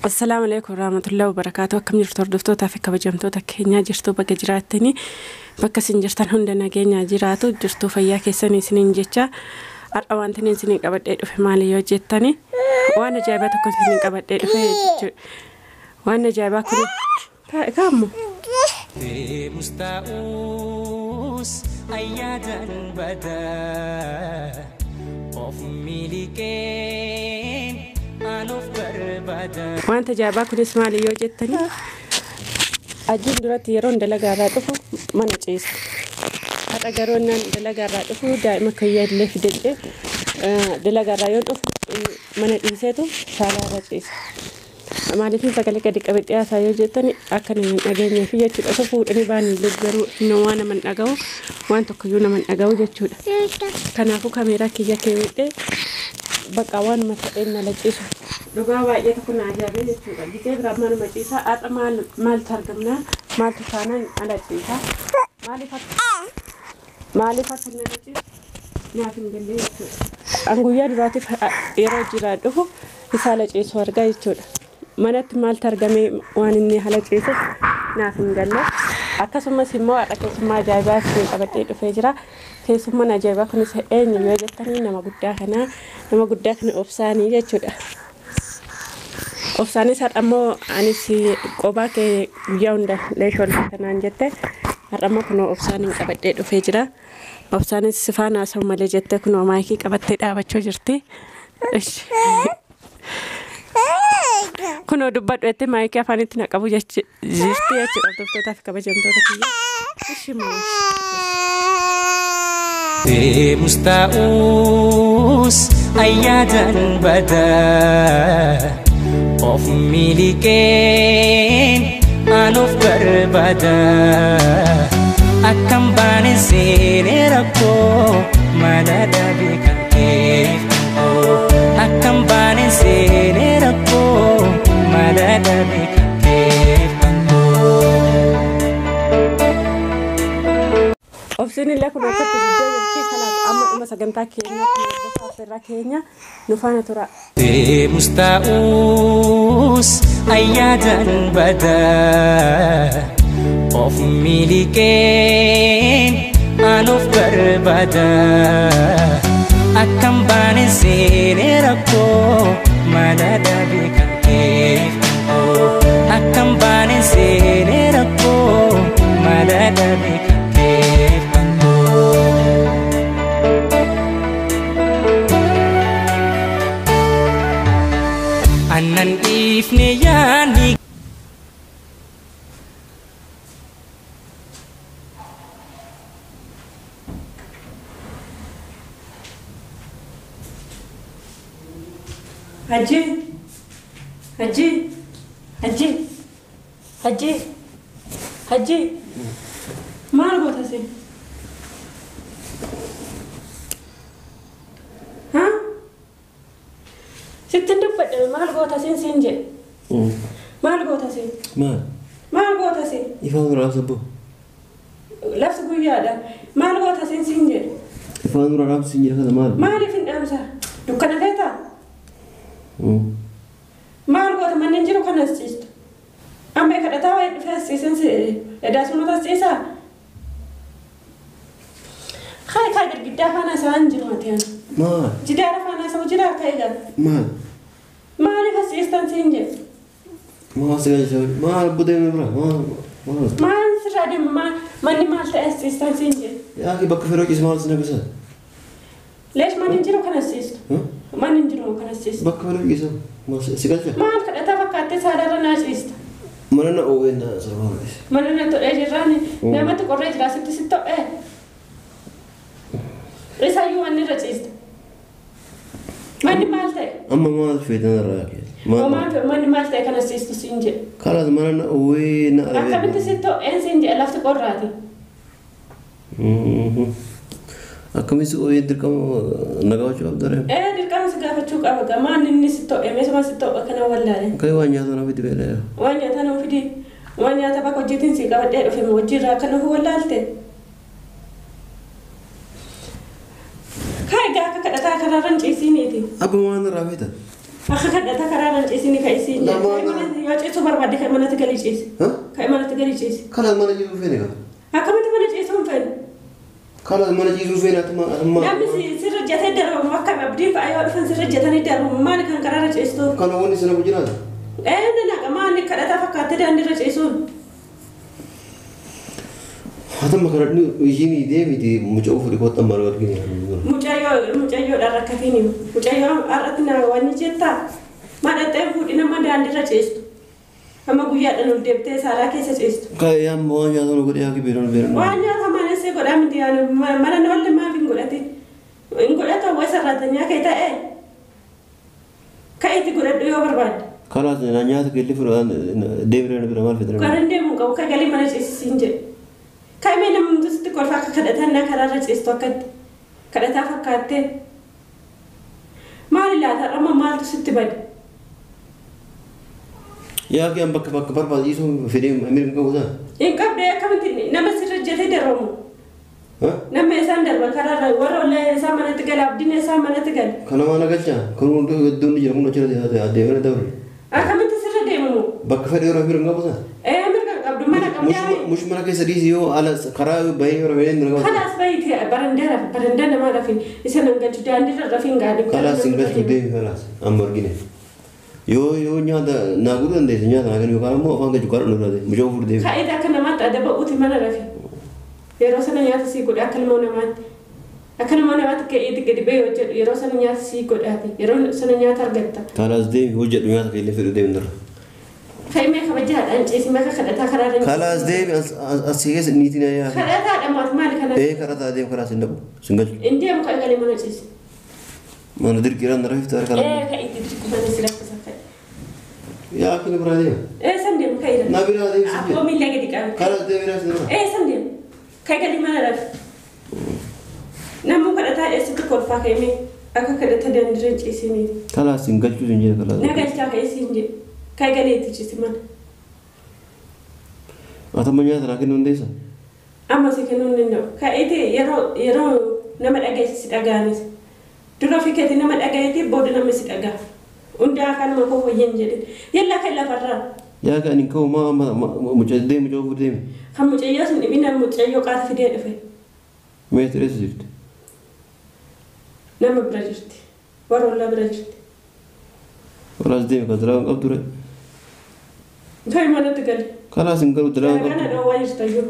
Assalaamu alaikum warahmatullahi wabarakaatuh. Akkam jirtu hordoftootaa fi kabajamtoota keenyaa jirtu bakka jiraattanii bakka isin jirtan hunda nageenyaa jiraatu jirtuu fayyaa keessanii isiniin jecha har'a wanti inni isinii qabadhee dhufe maali yoo jettani waan ajaa'ibaa tokko isinii qabadhee dhufe jechuudha. Waan ajaa'ibaa kun kaammu. Deemus ta'us ayyaadan badaa of miliqeen anuuf barbaada. Wanta ajaa'ibaa kunis maali yoo jettani ajiin duratti yeroon dalagaarraa dhufu mana ciisa. Har'a garuu innaan dalagaarraa dhufu daa'ima kiyya illee fidadhee dalagaarraa yoo dhufu mana dhiiseetu saalaarra ciisa. Maaliifin sagalee gadi qabadhee haasaa yoo jettani akka nama hin dhageenyeef jechuudha. Osoo fuudhanii ba'an illee garuu inni waan nama hin dhaga'u waan tokkoyyuu nama hin dhaga'u jechuudha. Kanaafuu kaameeraa kiyya keewwadhee bakka waanuma ta'een na laciisu. Dhugaa baay'ee tokko na ajaa'ibee jechuudha. Gizee biraa manuma ciisaa har'a maaltu argamnaa maaltu taanaan ala ciisaa maaliif akka na laciisu naaf hin galle jechuudha. An guyyaa duraatiif yeroo jiraa dhufu isaa laciisu argaa jechuudha. Manatti maaltu argamee waan inni haala ciisuuf naaf hin galle. Akkasumas immoo har'a keessummaa ajaa'ibaa isin qabadhee dhufee jira. Keessummaan ajaa'ibaa kunis eenyu yoo jettanii nama guddaa kana nama guddaa kana obsaanii jechuudha. Obsaanis har'a immoo anis qobaa kee guyyaa hunda leeshoo kanaan jette har'a immoo kunoo obsaaniin qabadhee dhufee jira. Obsaanis si faana haasa'u malee jettee kunoo maayikii qabattee dhaabachuu jirti. Kunoo dubbadhu jettee maayikii afaanitti na qabu jirti jechuudha hordoftootaa fi kabajamtoota kiyya. Ishi moo. Deemus ta'us ayyaadan badaa of miliqeen anuuf barbaada. Akkam baane seenee rakkoo mana dhabe kan keef kan koo. Akkam baane seenee rakkoo mana dhabe kan keef kan koo. Obsiin illee kun akkatti guddoo jirti. Kanaaf amma dhuma sagantaa keenya kun hordofaa affeerraa keenya nu faana tura. Deemus ta'us ayyaadan badaa of miliqeen anuuf barbaada. Akkam baane seenee rakkoo mana dhabe kan keef kan koo. Akkam baane seenee rakkoo mana dhabe kan keef kan koo. Annan dhiifne yaadni Hajji Hajji Hajji Hajji Hajji maal goota sin? Ha? Sittin dubbadhe maal goota sin siin jedhe? Maal goota sin? Maal? Maal goota sin? Ifaan dura dhaamsa boo. Lafti guyyaadha. Maal goota sin siin jedhe? Ifaan dura dhaamsa siin jedhe kana maal? Maaliif hin dhaamsa? Dukkana feetaa? Maal goota manni hin jiru kana as ciistu? Amma kadhataa wayii dhufee as ciisan edaasumata as ciisaa? Kai kai girgiddaa faana isaa hin jiru mati ani. Maal? Jidaara faana isaa jira akka eegal. Maal? Maaliif as ciistan siin jedhe? Maal si galcha? Maal buddeen bira? Maal? Maal? Maal sirraa deema maal manni maal ta'e as ciistan siin jedhe? Yaa akhi bakka firoo ciisu maal si nagasa? Leesh manni hin jiru kana as ciistu? Manni hin jiru kana as ciistu? Bakka firoo ciisu maal si galcha? Maal kadhataa fakkaattee saalaarra naa ciista? Mana na oowwee na sarmaa. Mana na to'ee jirraani namatti qorree jira sitti si to'ee. Isayyuu manni irra ciista. Manni maal ta'e? Amma maal feetan irraa kee? Manni maal ta'e kana ciistu siin jedhe. Kalaas mana na oowwee na argee. Akkamitti si to'een siin jedhe lafti qorraati. Akkamitti oowwee dirqama na gaafachuu qabda ree? Ee dirqama si gaafachuu qaba gamaan inni si to'e meesuma si to'e kana wallaale. Kai waan nyaata na fidi beela. Waan nyaata na fidi waan nyaata bakka hojjetiin si qabadhee dhufe hojiirraa akka nuuf wallaalte. Kai gaa akka kadhataa karaarra hin ciisiiniiti. Abba waan irraa feeta? Akka kadhata karaa irra ciisini ka isiin jedhe. Yoo ciisuu barbaadde kan manatti galii ciisi. Kan manatti galii ciisi. Kalas mana ciisuu feene kaa. Akkamitti mana ciisuu hin feene? Kalas mana ciisuu feene atuma atuma. Namni sirra jetee darbamu akka abdiin fa'a yoo dhufan sirra jetanii darbamu maali kan karaa irra ciistuuf? Kana wanni sana jiraata. Ee naqa maali kadhata fakkaattee daandii irra ciisuun? Atuma kadhadhu ishiin deemiti mucaa fuudhi kottan maal arginu. Mucayyoodhaan rakkatini. Mucayyoo har'atti na wanni jettaa? Maadhattee fuudhi nama daandii irra ciistu. Amma guyyaadhaan ol deebitee saalaa keessa ciistu. Kaayaan waan nyaata nu godhee akka beeran beeran. Waan nyaata maal godhaa miti yaani mana nolle maaf hin godhatin. Hin godhatu hawwa sarraatanii kee ta'e. Ka'itti godhadhu yoo barbaadde. Kalaas na nyaata kelli fudhaan deemree bira maal fedhan. Karan deemuu qabu ka galii mana ciisisiin jedhe. Kaa'imee namni sitti kolfa akka kadhatan na karaarra ciistu akkatti. Kadhataa fakkaattee. Maali laata amma maaltu sitti bade? Yaa kee bakka bakka barbaadisu fedhee mirga qabu ta'a. Hin qabdee akkamitti nama sirra jetee darbamu. Nama isaan darban karaarra warra ollaa isaa manatti gala abdiin isaa manatti gala. Kana waan agarcha kan hundi iddoon jira kun achirra deemee dabre. Akkamitti sirra deemamu? Bakka fedhee yeroo mirga qabu ta'a. Ee mirga qabdu mana qabdaa. Mush mana keessa dhiisi yoo ala karaa bahee yeroo fedhee mirga qabu. Kalaas bahiitee barandaa barandaa namaa rafin isa nan galchu daandiirra rafin gaadhi. Kalaas hin galchu deemi kalaas amma argine. Yoo yoo nyaata naa godhuu dandeesse nyaata naa kennu yookaan immoo afaan galchu karaa dhufuu mucaa fuudhu deemi. Ka'eet akka namaatti adaba uti mana rafi. Yeroo sana nyaata sii godhe akka ilmoo namaatti. Akka ilmoo namaatti ka'eeti gadi ba'ee hojjedhu yeroo sana nyaata sii godhaati yeroo sana nyaata argatta. Kalaas deemi hojjedhu nyaata keellee fedhu deemi dura. Kaa'imee kabajaadhaan ciisi maka kadhataa karaa irra. Kalaas deemi asii keessa niitiin yaa. Kadhataadha maati maali kana? Ee kadhataa deemi karaa sin dhaqu sin galchu. Hin deemu ka'e galee mana ciisi. Mana dirqiidhaan rafifta harka. Ee ka'iitti dirqi mana si rakkisa ka'e. Yaa kini biraa deema. Ee san deemu ka'e. Na biraa deemi sin jedhu. Akkoo miila gadi qabe. Kalaas deemi raas dura. Ee san deemu. Ka'e galee mana rafi. Namni kadhataa eessatti kolfaa ka'ime akka kadhata daandiirra ciisinii. Kalaas hin galchuu sin jedhe kalaas. Na galchaa ka'e sin jedhe. Ka'e galeetti ciisi mana. Atama nyaata naa kennuu dandeessaa? Amma si kennuu hin danda'u. Ka'eeti yeroo nama dhagayetti si dhaga'anis. Dura ofii keetii nama dhagayetti booda nama si dhaga'a. Hundaa kanuma koo wayyan jedhe. Yallaa kan lafarraa. Yaa kan hin ka'u maa mucaa deemi mucaa fuudhu deemi. Kan mucayyoo sun dhibinaan mucayyoo qaata fidee dhufe. Meeshaa eessa jirti? Nama bira jirti. Warra ollaa bira jirti. Walaas deemi kan dalagaa qabdu ture. Ka'i manatti gali. Kalaas hin galu dalagaa qabdu. Kana dhoowwaa jirta iyyuu.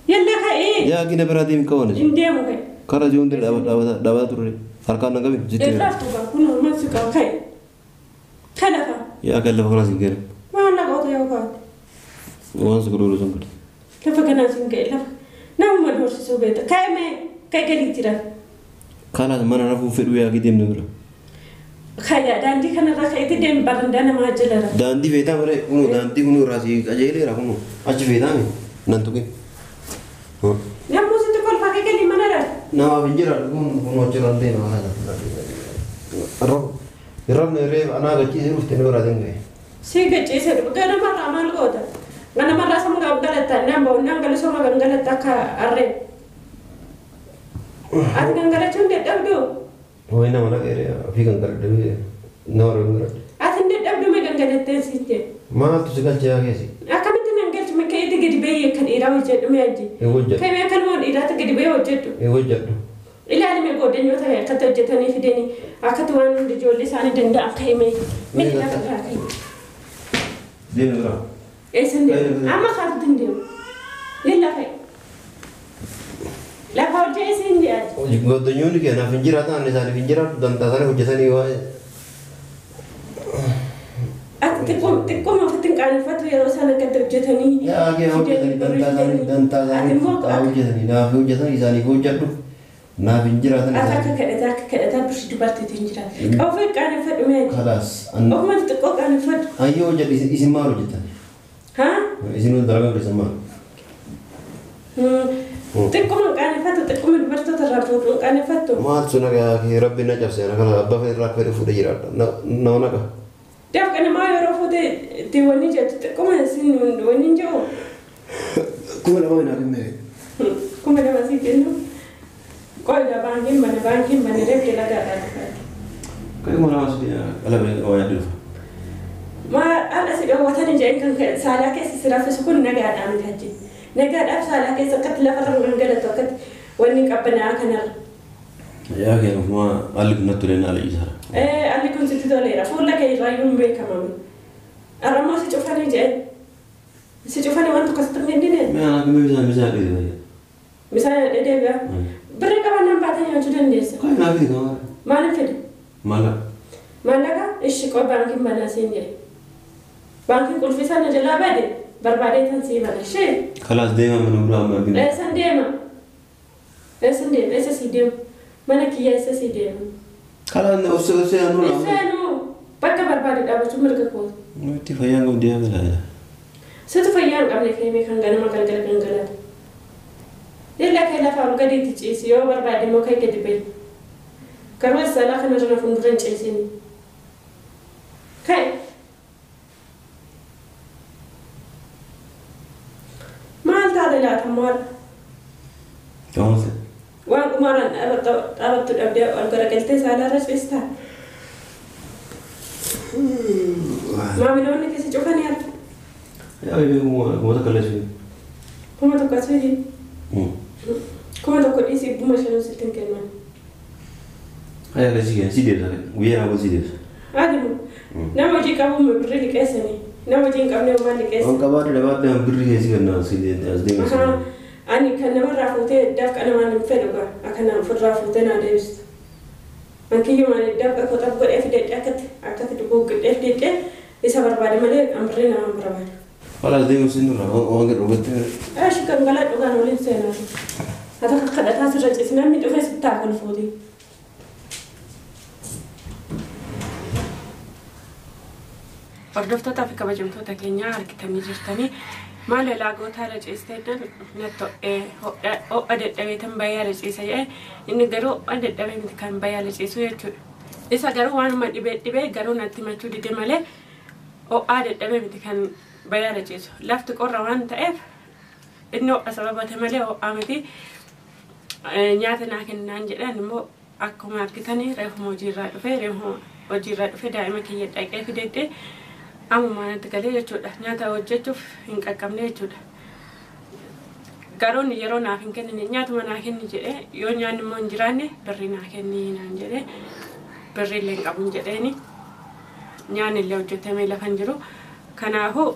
Yallaa ka'ee. Yaa gina biraa deemi qaban. Hin deemu ka'e. Karaa jiru hundi dhaabataa turre. Harkaan na qabin sitti. Irraaftu qaba kun mansi qaba ka'e. Ka lafa. Yaa kan lafa kanaas hin gale. Maal na qoota yoo kaa'ate? Waan si godhu sun godhe. Lafa kanaas hin ga'e lafa. Namuma doorsisuu beekta. Ka'e mee ka'e galiitti rafe. Kalaas mana rafuu fedhu yaa deemne bira. Kaya daandii kanarraa ka'eeti deemi barandaa namaa jala rafe. Daandii feetaa malee kunuu daandii kunuu irraa si qajeeleera kunuu achi feetaa mi nan tuqin. Namni sitti kolfaa ka'e galii mana rafe. Namaaf hin jiraatu kun kunuu achirraan deema kana. Rafne reef anaa gachiisee dhufte ni biraa deemu. Si gachiisee dhufe ganamarraa maal goota? Ganamarraa sama galatta naan ba'u naan galu sama gangalatta akka harree. Ati gangalachuun dadhabduu? Wayi nama naqeere ofii gangaladhe nama gangaladhe. Ati hin dadhabduu mee gangalattee siin jedhe. Maaltu si galche yaa keessi? Akkamitti nan galchu mee ka'eeti gadi ba'ee kan dhiiraa hojjedhu mee ajji? Hin hojjedhu. Ka'ee akkanuma dhiiraatti gadi ba'ee hojjedhu. Hin hojjedhu. Ilaali mee goddanyoota akkatti hojjetanii fidanii akkatti waan hundi ijoollee isaanii danda'an ka'ee mee mee lafa irraa ka'e. Deemi biraa. Eessan deemu? Amma kaatutti hin deemu. Yalla ka'e. Lafa hojii siin jedhe. Goddanyoonni kee naaf hin jiraatan isaaniif hin jiraatu dantaa isaanii hojjetanii waa'ee. Ati xiqqooma ofitti hin qaaneffatu yeroo isaan akkatti hojjetanii. Yaa kee hojjetanii dantaa isaanii hojjetanii naaf hojjetan isaaniif hojjedhu naaf hin jiraatan. Ati akka kadhataa birshi dubartiitiin hin jiraatu. Qaba ofii qaaneffadhu mee. Kalaas. Ofuma xiqqoo qaaneffadhu. Ayyoo hojjedhu isin maal hojjetan? Haa? Isin dalagaa keessan maal? Xiqqooma qaaneffatu xiqqooma dubartoota irraa fuudhuun qaaneffattu. Maaltu nagaa kee rabbi na cabse na kana abbaa fedhe irraa fedhe fuudhee jiraadha. Nama naqa. Dafqa namaa yeroo fuute itti wanni jettu xiqqooma isin wanni hin jiru. 2000 naa kennee. 2000 sii kennu. Qoyda baankiin mana reef dalagaa dha. Kai mana masih ala waa dhufa. Ma ala si dhowwatan jedhan kan saalaa keessa si raffisu kun nagaadhaa miti hajji. Nagaadhaaf saalaa keessa akkatti lafarra gangalatu akkatti wanni qabbanaa'aa kanarra. Yaa kee ofuma haalli kun natti toleen haala ciisaara. Haalli kun sitti toleera. Fuula kee irraayyuu hin beekamame. Arrammoo si cufanii jedhan. Si cufanii waan tokko sitti hin kennine. Mee anaa kun bishaan bishaan dhedheebi'a. Bishaan dhedheebi'a. Birri qabannaan baatee nyaachuu dandeessa. Kan naa fide kan Maaliif fide? Maallaqa. Maallaqa ishi qoo baankiin banaa siin jedhe. Baankiin qulfii sana jalaa bade barbaadee tan sii bana ishee. Kalaas deema mana biraa amma argina. Eessan deema? Eessan deema? Eessa sii deema? Mana kiyya eessa sii deema? Kalaas obsee obsee anuu lama. Seenuu bakka barbaade dhaabbachuu mirga kooti. Nuti fayyaan qabdu deema laala. Situ fayyaa hin qabne keemee kan ganama galgala gangalatu. Lilla kee lafa ol gadiitti ciisi yoo barbaade immoo kee gadi bahi. Garuu saalaa kana irra fuuldura hin ciisin. Ka'e. Maal taate laata maal? Gamoota. Waan qumaaraan dhaabattu dhabdee ol garagaltee saalaarra ciistaa? Maamiloonni keessa cufanii argu. Yaa kuma takka illee suuti. Kuma tokko as fidi. 1000 dhiisii 5,000 sitti hin kennan. Ayyaa akkasii kenna si deebisa guyyaa naa si deebisa. Adimu nama hojii qabu birrii liqeessanii nama hojii hin qabne maal liqeessa. Waan qabaadhe dhabaadhe birrii keessi kenna as deemsa. Ani kan namarraa fuutee dafqa namaan hin fedhu gaa akka nama ofirraa fuutee naa deebistu. An kiyyumaan dafqa koxaf godhee fidedhe akkatti akkatti duguuggedhee fidedhe isa barbaade malee an birrii nama hin barbaadu. Kalaas deemsa nurra waan gad dhugatte. Eeshi kan galadhu gaan waliin seenaa. Ati akka kadhataa sirra ciisi namni dhufee sitti haa kolfuuti. Hordoftootaa fi kabajamtoota keenyaa argitanii jirtanii maal laagootaa irra ciistee natti ho'a dadhabeetan baay'ee irra ciisa jedhe inni garuu ho'a dadhabee miti kan baay'ee irra ciisu jechuudha. Isa garuu waanuma dhibee dhibee garuu natti himachuu dide malee ho'aa dadhabee miti kan baay'ee irra ciisu. Lafti qorra waan ta'eef inni ho'a sababate malee ho'aa miti nyaata naa kennaan jedhan immoo akkuma argitanii reefuma hojiirraa dhufee reefuma hojiirraa dhufee daa'ima kiyya dhaqee fidedhee amma manatti galee jechuudha. Nyaata hojjechuuf hin qaqqabne jechuudha. Garuu yeroo naaf hin kennine nyaatuma naa kenni jedhee yoo nyaanni immoo hin jiraanne birrii naa kenni naan jedhee birrii illee hin qabu jedheeni nyaanni illee hojjetamee lafa hin jiru. Kanaafuu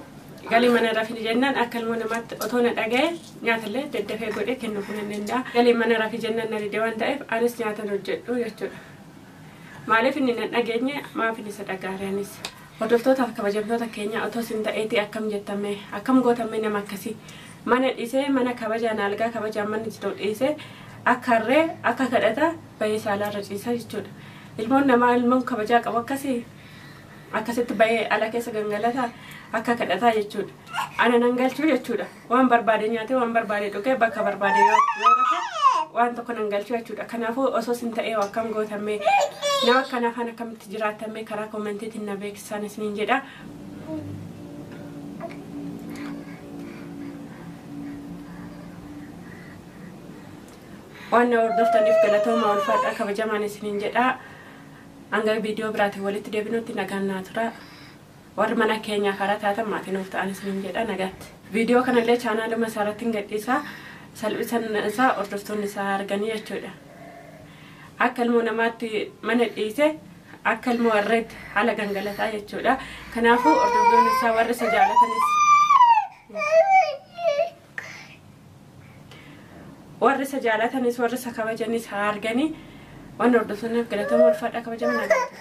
galii mana rafi jennaan akka ilmoo namaatti otoo na dhaga'e nyaata illee daddafee godhee kennuuf hin danda'a. Galii mana rafi jennaan na dide waan ta'eef anis nyaata hojjedhu jechuudha. Maaliif inni na dhageenye maaf inni isa dhagaare anis. Hordoftootaaf kabajamtoota keenya otoo isin ta'eeti akkam jettame akkam gootame nama akkasii mana dhiisee mana kabajaan algaa kabajaan manni jiru dhiisee akka harree akka kadhata bahee saalaarra ciisa jechuudha. Ilmoon namaa ilmoon kabajaa qabu akkasii akkasitti bahee ala keessa gangalata akka kadhataa jechuudha. Ana nan galchuu jechuudha. Waan barbaade nyaatee waan barbaade dhugee bakka barbaade yoo rafe waan tokko nan galchuu jechuudha. Kanaafuu osoo isin ta'ee akkam gootame nama akkana afaan akkamitti jiraatame karaa koomentiitiin na beeksisan isiniin jedha. Waan na hordoftaniif galatooma ulfaadhaa kabajamaan isiniin jedha. Hanga viidiyoo biraatiin walitti deebinutti nagaan naa tura. Warri mana keenyaa karaa taatan maatii nuuf ta'an isiniin jedha nagaatti. Viidiyoo kanallee chaanaaluma isaa irratti hin gadhiisa. Salphisan isaa hordoftoonni isaa arganii jechuudha. Akka ilmoo namaatti mana dhiise akka ilmoo harreetti haala gangalataa jechuudha. Kanaafuu hordoftoonni isaa warri isa jaalatanis warri isa jaalatanis warri isa kabajanis haa arganii waan hordoftoonniif galatooma ulfaadhaa kabajaman nagaatti.